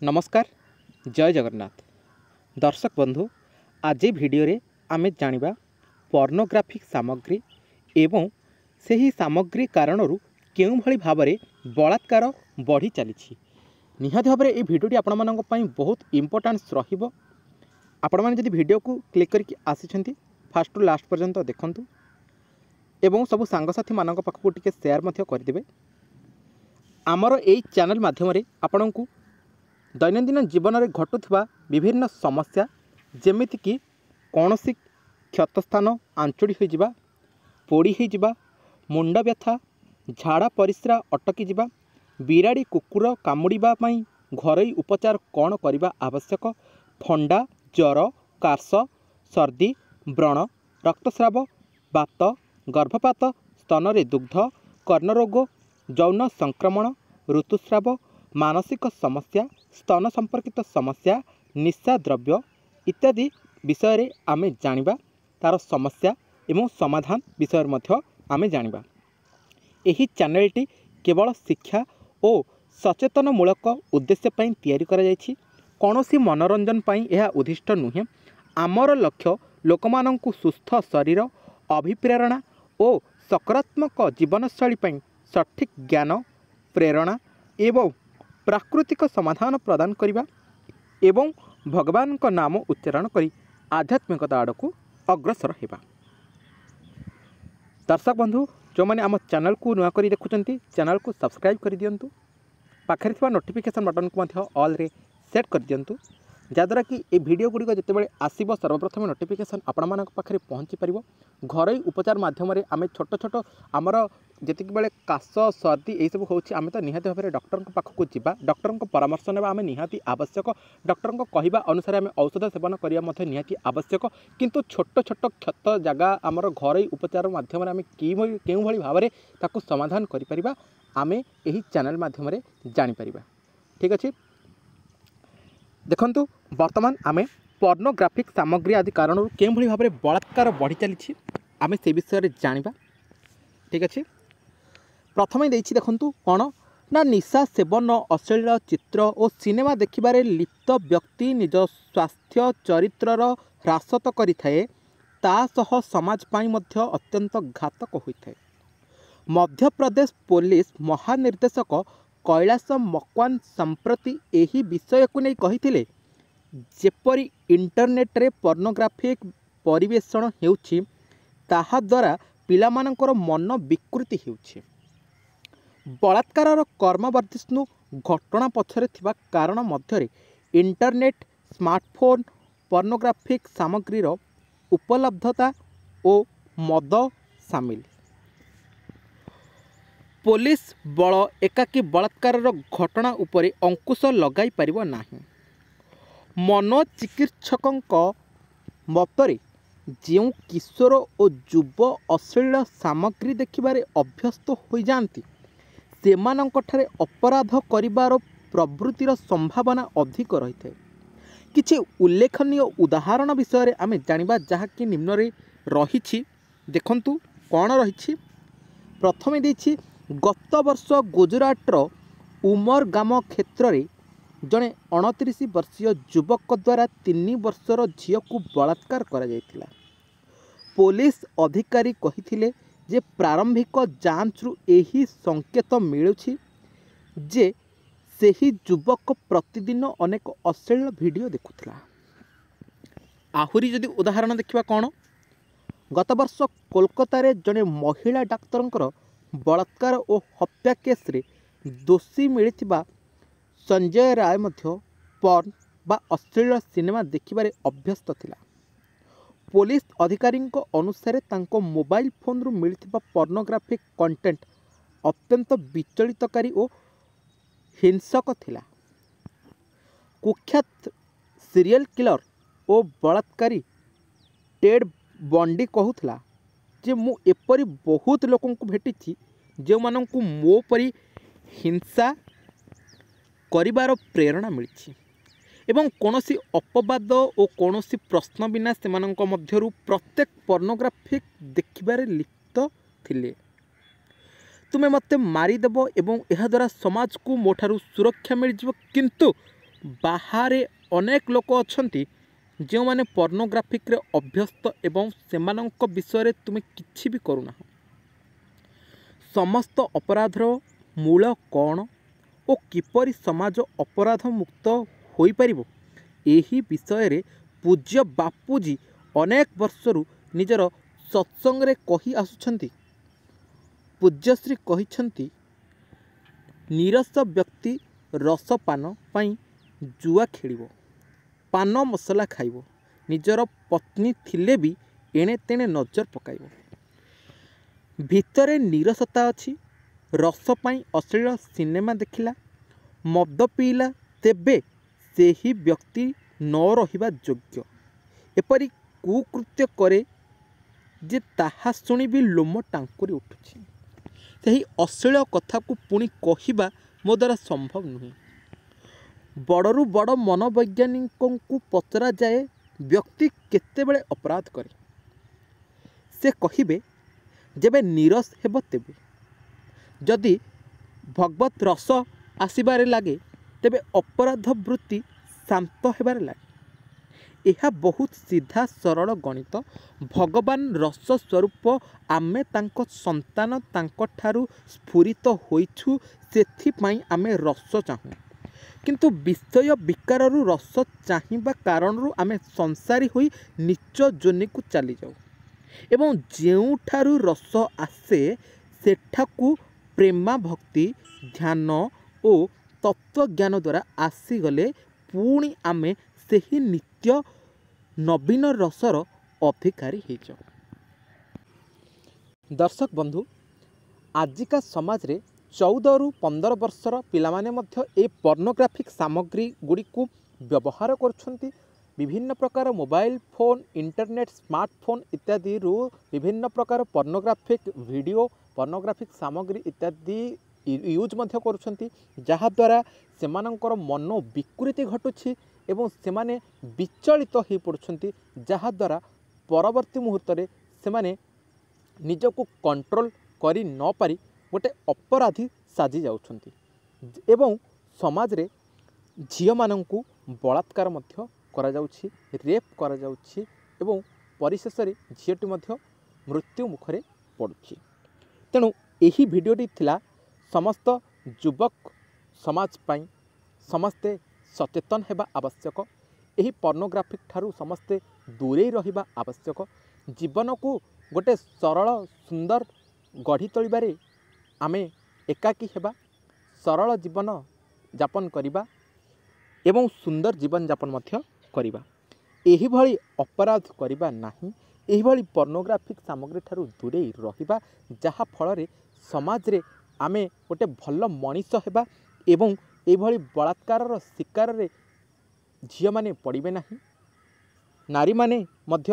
ନମସ୍କାର, ଜୟ ଜଗନ୍ନାଥ। ଦର୍ଶକ ବନ୍ଧୁ, ଆଜି ଭିଡ଼ିଓରେ ଆମେ ଜାଣିବା ପର୍ଣ୍ଣୋଗ୍ରାଫିକ୍ ସାମଗ୍ରୀ ଏବଂ ସେହି ସାମଗ୍ରୀ କାରଣରୁ କେଉଁଭଳି ଭାବରେ ବଳାତ୍କାର ବଢ଼ି ଚାଲିଛି। ନିହାତି ଭାବରେ ଏହି ଭିଡ଼ିଓଟି ଆପଣମାନଙ୍କ ପାଇଁ ବହୁତ ଇମ୍ପୋର୍ଟାନ୍ସ ରହିବ। ଆପଣମାନେ ଯଦି ଭିଡ଼ିଓକୁ କ୍ଲିକ୍ କରିକି ଆସିଛନ୍ତି, ଫାଷ୍ଟରୁ ଲାଷ୍ଟ ପର୍ଯ୍ୟନ୍ତ ଦେଖନ୍ତୁ ଏବଂ ସବୁ ସାଙ୍ଗସାଥିମାନଙ୍କ ପାଖକୁ ଟିକେ ସେୟାର ମଧ୍ୟ କରିଦେବେ। ଆମର ଏଇ ଚ୍ୟାନେଲ୍ ମାଧ୍ୟମରେ ଆପଣଙ୍କୁ ଦୈନନ୍ଦିନ ଜୀବନରେ ଘଟୁଥିବା ବିଭିନ୍ନ ସମସ୍ୟା, ଯେମିତିକି କୌଣସି କ୍ଷତ ସ୍ଥାନ ଆଞ୍ଚୁଡ଼ି ହୋଇଯିବା, ପୋଡ଼ି ହୋଇଯିବା, ମୁଣ୍ଡ ବ୍ୟଥା, ଝାଡ଼ା ପରିସ୍ରା ଅଟକି ଯିବା, ବିରାଡ଼ି କୁକୁର କାମୁଡ଼ିବା ପାଇଁ ଘରୋଇ ଉପଚାର କ'ଣ କରିବା ଆବଶ୍ୟକ, ଥଣ୍ଡା, ଜ୍ୱର, କାଶ, ସର୍ଦ୍ଦି, ବ୍ରଣ, ରକ୍ତସ୍ରାବ, ବାତ, ଗର୍ଭପାତ, ସ୍ତନରେ ଦୁଗ୍ଧ, କର୍ଣ୍ଣରୋଗ, ଯୌନ ସଂକ୍ରମଣ, ଋତୁସ୍ରାବ, ମାନସିକ ସମସ୍ୟା, ସ୍ତନ ସମ୍ପର୍କିତ ସମସ୍ୟା, ନିଶା ଦ୍ରବ୍ୟ ଇତ୍ୟାଦି ବିଷୟରେ ଆମେ ଜାଣିବା। ତା'ର ସମସ୍ୟା ଏବଂ ସମାଧାନ ବିଷୟରେ ମଧ୍ୟ ଆମେ ଜାଣିବା। ଏହି ଚ୍ୟାନେଲଟି କେବଳ ଶିକ୍ଷା ଓ ସଚେତନମୂଳକ ଉଦ୍ଦେଶ୍ୟ ପାଇଁ ତିଆରି କରାଯାଇଛି। କୌଣସି ମନୋରଞ୍ଜନ ପାଇଁ ଏହା ଉଦ୍ଦିଷ୍ଟ ନୁହେଁ। ଆମର ଲକ୍ଷ୍ୟ ଲୋକମାନଙ୍କୁ ସୁସ୍ଥ ଶରୀର, ଅଭିପ୍ରେରଣା ଓ ସକାରାତ୍ମକ ଜୀବନଶୈଳୀ ପାଇଁ ସଠିକ୍ ଜ୍ଞାନ, ପ୍ରେରଣା ଏବଂ ପ୍ରାକୃତିକ ସମାଧାନ ପ୍ରଦାନ କରିବା ଏବଂ ଭଗବାନଙ୍କ ନାମ ଉଚ୍ଚାରଣ କରି ଆଧ୍ୟାତ୍ମିକତା ଆଡ଼କୁ ଅଗ୍ରସର ହେବା। ଦର୍ଶକ ବନ୍ଧୁ, ଯେଉଁମାନେ ଆମ ଚ୍ୟାନେଲକୁ ନୂଆ କରି ଦେଖୁଛନ୍ତି, ଚ୍ୟାନେଲକୁ ସବସ୍କ୍ରାଇବ୍ କରିଦିଅନ୍ତୁ। ପାଖରେ ଥିବା ନୋଟିଫିକେସନ୍ ବଟନ୍କୁ ମଧ୍ୟ ଅଲ୍ରେ ସେଟ୍ କରିଦିଅନ୍ତୁ, ଯାହାଦ୍ୱାରା କି ଏ ଭିଡ଼ିଓ ଗୁଡ଼ିକ ଯେତେବେଳେ ଆସିବ, ସର୍ବପ୍ରଥମେ ନୋଟିଫିକେସନ୍ ଆପଣମାନଙ୍କ ପାଖରେ ପହଞ୍ଚି ପାରିବ। ଘରୋଇ ଉପଚାର ମାଧ୍ୟମରେ ଆମେ ଛୋଟ ଛୋଟ ଆମର ଯେତିକିବେଳେ କାଶ, ସର୍ଦ୍ଦି ଏଇସବୁ ହେଉଛି, ଆମେ ତ ନିହାତି ଭାବରେ ଡକ୍ଟରଙ୍କ ପାଖକୁ ଯିବା, ଡକ୍ଟରଙ୍କ ପରାମର୍ଶ ନେବା ଆମେ ନିହାତି ଆବଶ୍ୟକ। ଡକ୍ଟରଙ୍କ କହିବା ଅନୁସାରେ ଆମେ ଔଷଧ ସେବନ କରିବା ମଧ୍ୟ ନିହାତି ଆବଶ୍ୟକ। କିନ୍ତୁ ଛୋଟ ଛୋଟ କ୍ଷତ ଜାଗା ଆମର ଘରୋଇ ଉପଚାର ମାଧ୍ୟମରେ ଆମେ କେଉଁଭଳି ଭାବରେ ତାକୁ ସମାଧାନ କରିପାରିବା, ଆମେ ଏହି ଚ୍ୟାନେଲ୍ ମାଧ୍ୟମରେ ଜାଣିପାରିବା। ଠିକ୍ ଅଛି, ଦେଖନ୍ତୁ, ବର୍ତ୍ତମାନ ଆମେ ପର୍ଣ୍ଣୋଗ୍ରାଫିକ୍ ସାମଗ୍ରୀ ଆଦି କାରଣରୁ କେଉଁଭଳି ଭାବରେ ବଳାତ୍କାର ବଢ଼ି ଚାଲିଛି, ଆମେ ସେ ବିଷୟରେ ଜାଣିବା। ଠିକ୍ ଅଛି, ପ୍ରଥମେ ଦେଇଛି ଦେଖନ୍ତୁ କ'ଣ ନା, ନିଶା ସେବନ, ଅଶ୍ଳୀଳ ଚିତ୍ର ଓ ସିନେମା ଦେଖିବାରେ ଲିପ୍ତ ବ୍ୟକ୍ତି ନିଜ ସ୍ୱାସ୍ଥ୍ୟ, ଚରିତ୍ରର ହ୍ରାସ ତ କରିଥାଏ, ତା ସହ ସମାଜ ପାଇଁ ମଧ୍ୟ ଅତ୍ୟନ୍ତ ଘାତକ ହୋଇଥାଏ। ମଧ୍ୟପ୍ରଦେଶ ପୋଲିସ ମହାନିର୍ଦ୍ଦେଶକ କୈଳାସ ମକୱାନ ସମ୍ପ୍ରତି ଏହି ବିଷୟକୁ ନେଇ କହିଥିଲେ, ଯେପରି ଇଣ୍ଟରନେଟ୍ରେ ପର୍ଣ୍ଣୋଗ୍ରାଫିକ୍ ପରିବେଷଣ ହେଉଛି, ତାହାଦ୍ୱାରା ପିଲାମାନଙ୍କର ମନ ବିକୃତି ହେଉଛି। ବଳାତ୍କାରର କ୍ରମବର୍ଦ୍ଧିଷ୍ଣୁ ଘଟଣା ପଛରେ ଥିବା କାରଣ ମଧ୍ୟରେ ଇଣ୍ଟରନେଟ୍, ସ୍ମାର୍ଟଫୋନ୍, ପର୍ଣ୍ଣୋଗ୍ରାଫିକ୍ ସାମଗ୍ରୀର ଉପଲବ୍ଧତା ଓ ମଦ ସାମିଲ। ପୋଲିସ ବଳ ଏକାକୀ ବଳାତ୍କାରର ଘଟଣା ଉପରେ ଅଙ୍କୁଶ ଲଗାଇ ପାରିବ ନାହିଁ। ମନୋଚିକିତ୍ସକଙ୍କ ମତରେ ଯେଉଁ କିଶୋର ଓ ଯୁବ ଅଶ୍ଳୀଳ ସାମଗ୍ରୀ ଦେଖିବାରେ ଅଭ୍ୟସ୍ତ ହୋଇଯାଆନ୍ତି, ସେମାନଙ୍କଠାରେ ଅପରାଧ କରିବାର ପ୍ରବୃତ୍ତିର ସମ୍ଭାବନା ଅଧିକ ରହିଥାଏ। କିଛି ଉଲ୍ଲେଖନୀୟ ଉଦାହରଣ ବିଷୟରେ ଆମେ ଜାଣିବା, ଯାହାକି ନିମ୍ନରେ ରହିଛି। ଦେଖନ୍ତୁ କ'ଣ ରହିଛି। ପ୍ରଥମେ ଦେଇଛି, ଗତ ବର୍ଷ ଗୁଜୁରାଟର ଉମରଗାମ କ୍ଷେତ୍ରରେ ଜଣେ 29 ବର୍ଷୀୟ ଯୁବକ ଦ୍ୱାରା 3 ବର୍ଷର ଝିଅକୁ ବଳାତ୍କାର କରାଯାଇଥିଲା। ପୋଲିସ ଅଧିକାରୀ କହିଥିଲେ ଯେ ପ୍ରାରମ୍ଭିକ ଯାଞ୍ଚରୁ ଏହି ସଂକେତ ମିଳୁଛି ଯେ ସେହି ଯୁବକ ପ୍ରତିଦିନ ଅନେକ ଅଶ୍ଳୀଳ ଭିଡ଼ିଓ ଦେଖୁଥିଲା। ଆହୁରି ଯଦି ଉଦାହରଣ ଦେଖିବା କ'ଣ, ଗତ ବର୍ଷ କୋଲକାତାରେ ଜଣେ ମହିଳା ଡାକ୍ତରଙ୍କର ବଳାତ୍କାର ଓ ହତ୍ୟା କେସ୍ରେ ଦୋଷୀ ମିଳିଥିବା ସଞ୍ଜୟ ରାୟ ମଧ୍ୟ ପର୍ନ ବା ଅଶ୍ଳୀଳ ସିନେମା ଦେଖିବାରେ ଅଭ୍ୟସ୍ତ ଥିଲା। ପୋଲିସ ଅଧିକାରୀଙ୍କ ଅନୁସାରେ ତାଙ୍କ ମୋବାଇଲ ଫୋନ୍ରୁ ମିଳିଥିବା ପର୍ଣ୍ଣୋଗ୍ରାଫିକ୍ କଣ୍ଟେଣ୍ଟ ଅତ୍ୟନ୍ତ ବିଚଳିତକାରୀ ଓ ହିଂସକ ଥିଲା। କୁଖ୍ୟାତ ସିରିଏଲ୍ କିଲର ଓ ବଳାତ୍କାରୀ ଟେଡ୍ ବଣ୍ଡି କହୁଥିଲା ଯେ ମୁଁ ଏପରି ବହୁତ ଲୋକଙ୍କୁ ଭେଟିଛି, ଯେଉଁମାନଙ୍କୁ ମୋ ପରି ହିଂସା କରିବାର ପ୍ରେରଣା ମିଳିଛି ଏବଂ କୌଣସି ଅପବାଦ ଓ କୌଣସି ପ୍ରଶ୍ନ ବିନା ସେମାନଙ୍କ ମଧ୍ୟରୁ ପ୍ରତ୍ୟେକ ପର୍ଣ୍ଣୋଗ୍ରାଫିକ୍ ଦେଖିବାରେ ଲିପ୍ତ ଥିଲେ। ତୁମେ ମୋତେ ମାରିଦେବ ଏବଂ ଏହାଦ୍ୱାରା ସମାଜକୁ ମୋ ଠାରୁ ସୁରକ୍ଷା ମିଳିଯିବ, କିନ୍ତୁ ବାହାରେ ଅନେକ ଲୋକ ଅଛନ୍ତି ଯେଉଁମାନେ ପର୍ଣ୍ଣୋଗ୍ରାଫିକ୍ରେ ଅଭ୍ୟସ୍ତ ଏବଂ ସେମାନଙ୍କ ବିଷୟରେ ତୁମେ କିଛି ବି କରୁନାହଁ। ସମସ୍ତ ଅପରାଧର ମୂଳ କ'ଣ ଓ କିପରି ସମାଜ ଅପରାଧ ମୁକ୍ତ ହୋଇପାରିବ, ଏହି ବିଷୟରେ ପୂଜ୍ୟ ବାପୁଜୀ ଅନେକ ବର୍ଷରୁ ନିଜର ସତ୍ସଙ୍ଗରେ କହି ଆସୁଛନ୍ତି। ପୂଜ୍ୟଶ୍ରୀ କହିଛନ୍ତି, ନିରସ ବ୍ୟକ୍ତି ରସପାନ ପାଇଁ ଜୁଆ ଖେଳିବ, ପାନ ମସଲା ଖାଇବ, ନିଜର ପତ୍ନୀ ଥିଲେ ବି ଏଣେ ତେଣେ ନଜର ପକାଇବ। ଭିତରେ ନିରସତା ଅଛି, ରସ ପାଇଁ ଅଶ୍ଳୀଳ ସିନେମା ଦେଖିଲା, ମଦ ପିଇଲା, ତେବେ ସେହି ବ୍ୟକ୍ତି ନ ରହିବା ଯୋଗ୍ୟ। ଏପରି କୁକୃତ୍ୟ କରେ ଯେ ତାହା ଶୁଣି ବି ଲୋମ ଟାଙ୍କୁରି ଉଠୁଛି। ସେହି ଅଶ୍ଳୀଳ କଥାକୁ ପୁଣି କହିବା ମୋ ଦ୍ୱାରା ସମ୍ଭବ ନୁହେଁ। ବଡ଼ରୁ ବଡ଼ ମନୋବୈଜ୍ଞାନିକଙ୍କୁ ପଚରାଯାଏ, ବ୍ୟକ୍ତି କେତେବେଳେ ଅପରାଧ କରେ? ସେ କହିବେ, ଯେବେ ନିରସ ହେବ ତେବେ। ଯଦି ଭଗବତ ରସ ଆସିବାରେ ଲାଗେ, ତେବେ ଅପରାଧ ବୃତ୍ତି ଶାନ୍ତ ହେବାରେ ଲାଗେ। ଏହା ବହୁତ ସିଧା ସରଳ ଗଣିତ। ଭଗବାନ ରସ ସ୍ୱରୂପ, ଆମେ ତାଙ୍କ ସନ୍ତାନ, ତାଙ୍କଠାରୁ ସ୍ଫୁରିତ ହୋଇଛୁ, ସେଥିପାଇଁ ଆମେ ରସ ଚାହୁଁ। କିନ୍ତୁ ବିଷୟ ବିକାରରୁ ରସ ଚାହିଁବା କାରଣରୁ ଆମେ ସଂସାରୀ ହୋଇ ନୀଚ ଯୋନିକୁ ଚାଲିଯାଉ ଏବଂ ଯେଉଁଠାରୁ ରସ ଆସେ ସେଠାକୁ ପ୍ରେମା ଭକ୍ତି, ଧ୍ୟାନ ଓ ତତ୍ତ୍ୱଜ୍ଞାନ ଦ୍ୱାରା ଆସିଗଲେ ପୁଣି ଆମେ ସେହି ନିତ୍ୟ ନବୀନ ରସର ଅଧିକାରୀ ହେଇଯାଉ। ଦର୍ଶକ ବନ୍ଧୁ, ଆଜିକା ସମାଜରେ 14ରୁ 15 ବର୍ଷର ପିଲାମାନେ ମଧ୍ୟ ଏ ପର୍ଣ୍ଣୋଗ୍ରାଫିକ୍ ସାମଗ୍ରୀ ଗୁଡ଼ିକୁ ବ୍ୟବହାର କରୁଛନ୍ତି। ବିଭିନ୍ନ ପ୍ରକାର ମୋବାଇଲ ଫୋନ୍, ଇଣ୍ଟରନେଟ୍, ସ୍ମାର୍ଟଫୋନ୍ ଇତ୍ୟାଦିରୁ ବିଭିନ୍ନ ପ୍ରକାର ପର୍ଣ୍ଣୋଗ୍ରାଫିକ୍ ଭିଡ଼ିଓ, ପର୍ଣ୍ଣୋଗ୍ରାଫିକ୍ ସାମଗ୍ରୀ ଇତ୍ୟାଦି ୟୁଜ୍ ମଧ୍ୟ କରୁଛନ୍ତି, ଯାହାଦ୍ୱାରା ସେମାନଙ୍କର ମନ ବିକୃତି ଘଟୁଛି ଏବଂ ସେମାନେ ବିଚଳିତ ହୋଇପଡ଼ୁଛନ୍ତି, ଯାହାଦ୍ୱାରା ପରବର୍ତ୍ତୀ ମୁହୂର୍ତ୍ତରେ ସେମାନେ ନିଜକୁ କଣ୍ଟ୍ରୋଲ କରି ନପାରି ଗୋଟେ ଅପରାଧୀ ସାଜି ଯାଉଛନ୍ତି ଏବଂ ସମାଜରେ ଝିଅମାନଙ୍କୁ ବଳାତ୍କାର ମଧ୍ୟ କରାଯାଉଛି, ରେପ୍ କରାଯାଉଛି ଏବଂ ପରିଶେଷରେ ଝିଅଟି ମଧ୍ୟ ମୃତ୍ୟୁ ମୁଖରେ ପଡ଼ୁଛି। ତେଣୁ ଏହି ଭିଡ଼ିଓଟି ଥିଲା ସମସ୍ତ ଯୁବକ ସମାଜ ପାଇଁ। ସମସ୍ତେ ସଚେତନ ହେବା ଆବଶ୍ୟକ। ଏହି ପର୍ଣ୍ଣୋଗ୍ରାଫିକ୍ ଠାରୁ ସମସ୍ତେ ଦୂରେଇ ରହିବା ଆବଶ୍ୟକ। ଜୀବନକୁ ଗୋଟେ ସରଳ ସୁନ୍ଦର ଗଢ଼ି ତୋଳିବାରେ ଆମେ ଏକାକୀ ହେବା, ସରଳ ଜୀବନ ଯାପନ କରିବା ଏବଂ ସୁନ୍ଦର ଜୀବନଯାପନ ମଧ୍ୟ କରିବା। ଏହିଭଳି ଅପରାଧ କରିବା ନାହିଁ, ଏହିଭଳି ପର୍ଣ୍ଣୋଗ୍ରାଫିକ୍ ସାମଗ୍ରୀ ଠାରୁ ଦୂରେଇ ରହିବା, ଯାହାଫଳରେ ସମାଜରେ ଆମେ ଗୋଟେ ଭଲ ମଣିଷ ହେବା ଏବଂ ଏଇଭଳି ବଳାତ୍କାରର ଶିକାରରେ ଝିଅମାନେ ପଡ଼ିବେ ନାହିଁ, ନାରୀମାନେ ମଧ୍ୟ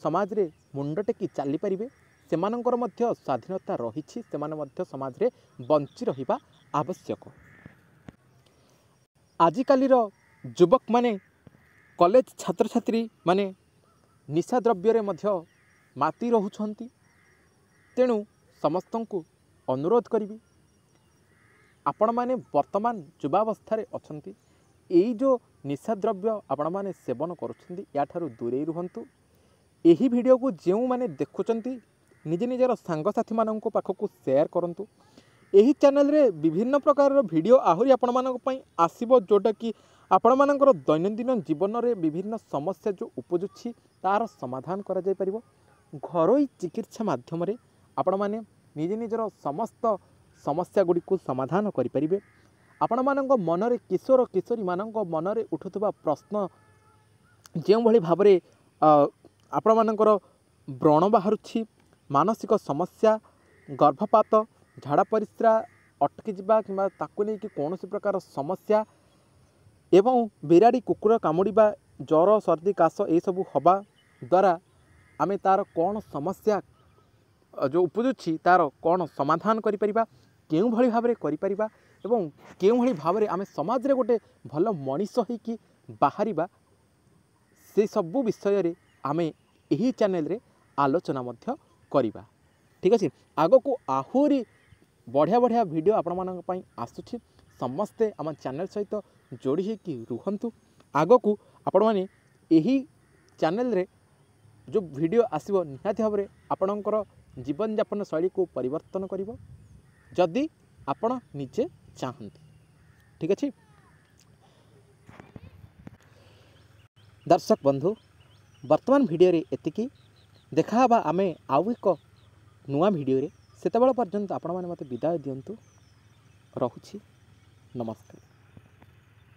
ସମାଜରେ ମୁଣ୍ଡ ଟେକି ଚାଲିପାରିବେ। ସେମାନଙ୍କର ମଧ୍ୟ ସ୍ୱାଧୀନତା ରହିଛି, ସେମାନେ ମଧ୍ୟ ସମାଜରେ ବଞ୍ଚି ରହିବା ଆବଶ୍ୟକ। ଆଜିକାଲିର ଯୁବକମାନେ, କଲେଜ ଛାତ୍ରଛାତ୍ରୀମାନେ ନିଶା ଦ୍ରବ୍ୟରେ ମଧ୍ୟ ମାତି ରହୁଛନ୍ତି। ତେଣୁ ସମସ୍ତଙ୍କୁ ଅନୁରୋଧ କରିବି, ଆପଣମାନେ ବର୍ତ୍ତମାନ ଯୁବାବସ୍ଥାରେ ଅଛନ୍ତି, ଏଇ ଯେଉଁ ନିଶା ଦ୍ରବ୍ୟ ଆପଣମାନେ ସେବନ କରୁଛନ୍ତି ୟାଠାରୁ ଦୂରେଇ ରୁହନ୍ତୁ। ଏହି ଭିଡ଼ିଓକୁ ଯେଉଁମାନେ ଦେଖୁଛନ୍ତି ନିଜ ନିଜର ସାଙ୍ଗସାଥିମାନଙ୍କ ପାଖକୁ ସେୟାର କରନ୍ତୁ। ଏହି ଚ୍ୟାନେଲରେ ବିଭିନ୍ନ ପ୍ରକାରର ଭିଡ଼ିଓ ଆହୁରି ଆପଣମାନଙ୍କ ପାଇଁ ଆସିବ, ଯେଉଁଟାକି ଆପଣମାନଙ୍କର ଦୈନନ୍ଦିନ ଜୀବନରେ ବିଭିନ୍ନ ସମସ୍ୟା ଯେଉଁ ଉପୁଜୁଛି ତା'ର ସମାଧାନ କରାଯାଇପାରିବ। ଘରୋଇ ଚିକିତ୍ସା ମାଧ୍ୟମରେ ଆପଣମାନେ ନିଜ ନିଜର ସମସ୍ତ ସମସ୍ୟା ଗୁଡ଼ିକୁ ସମାଧାନ କରିପାରିବେ। ଆପଣମାନଙ୍କ ମନରେ, କିଶୋର କିଶୋରୀମାନଙ୍କ ମନରେ ଉଠୁଥିବା ପ୍ରଶ୍ନ, ଯେଉଁଭଳି ଭାବରେ ଆପଣମାନଙ୍କର ବ୍ରଣ ବାହାରୁଛି, ମାନସିକ ସମସ୍ୟା, ଗର୍ଭପାତ, ଝାଡ଼ା ପରିସ୍ରା ଅଟକି ଯିବା କିମ୍ବା ତାକୁ ନେଇକି କୌଣସି ପ୍ରକାର ସମସ୍ୟା ଏବଂ ବିରାଡ଼ି କୁକୁର କାମୁଡ଼ିବା, ଜ୍ୱର, ସର୍ଦ୍ଦି, କାଶ ଏସବୁ ହେବା ଦ୍ୱାରା ଆମେ ତା'ର କ'ଣ ସମସ୍ୟା ଯେଉଁ ଉପୁଜୁଛି ତା'ର କ'ଣ ସମାଧାନ କରିପାରିବା, କେଉଁଭଳି ଭାବରେ କରିପାରିବା ଏବଂ କେଉଁଭଳି ଭାବରେ ଆମେ ସମାଜରେ ଗୋଟେ ଭଲ ମଣିଷ ହେଇକି ବାହାରିବା, ସେସବୁ ବିଷୟରେ ଆମେ ଏହି ଚ୍ୟାନେଲରେ ଆଲୋଚନା ମଧ୍ୟ କରିବା। ଠିକ୍ ଅଛି, ଆଗକୁ ଆହୁରି ବଢ଼ିଆ ବଢ଼ିଆ ଭିଡ଼ିଓ ଆପଣମାନଙ୍କ ପାଇଁ ଆସୁଛି। ସମସ୍ତେ ଆମ ଚ୍ୟାନେଲ୍ ସହିତ ଯୋଡ଼ି ହେଇକି ରୁହନ୍ତୁ। ଆଗକୁ ଆପଣମାନେ ଏହି ଚ୍ୟାନେଲରେ ଯେଉଁ ଭିଡ଼ିଓ ଆସିବ, ନିହାତି ଭାବରେ ଆପଣଙ୍କର ଜୀବନଯାପନ ଶୈଳୀକୁ ପରିବର୍ତ୍ତନ କରିବ, ଯଦି ଆପଣ ନିଜେ ଚାହାନ୍ତି। ଠିକ୍ ଅଛି ଦର୍ଶକ ବନ୍ଧୁ, ବର୍ତ୍ତମାନ ଭିଡ଼ିଓରେ ଏତିକି। ଦେଖାହେବା ଆମେ ଆଉ ଏକ ନୂଆ ଭିଡ଼ିଓରେ। ସେତେବେଳେ ପର୍ଯ୍ୟନ୍ତ ଆପଣମାନେ ମୋତେ ବିଦାୟ ଦିଅନ୍ତୁ। ରହୁଛି, ନମସ୍କାର।